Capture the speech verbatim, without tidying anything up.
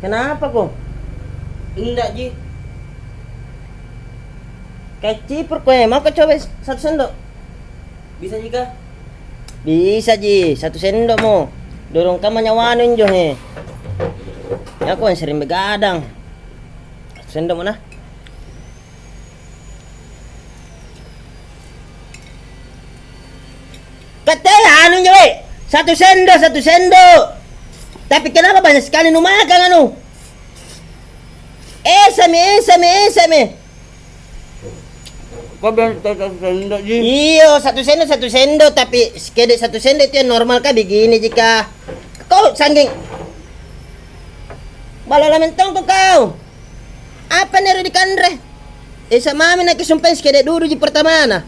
Kenapa ko? Indak ji. Kayak cipur ko, eh. Mau ko coba satu sendok? Bisa ji kah? Bisa ji, satu sendok mo. Dorong kama nyawanu injo, he. Aku yang sering begadang. Satu sendok mo nah. Kate anu njo, we. Satu sendok, satu sendok. Tapi kenapa banyak sekali nu makan anu? Esami, esami, esami. Kau bilang satu sendok ji. Iyo, satu sendok, satu sendok, tapi sekede satu sendok itu yang normal kah begini jika. Kau sangking. Balala mentong ko kau. Apa nero dikanre? Esa mami na kisumpang sekede dudu ji pertamana.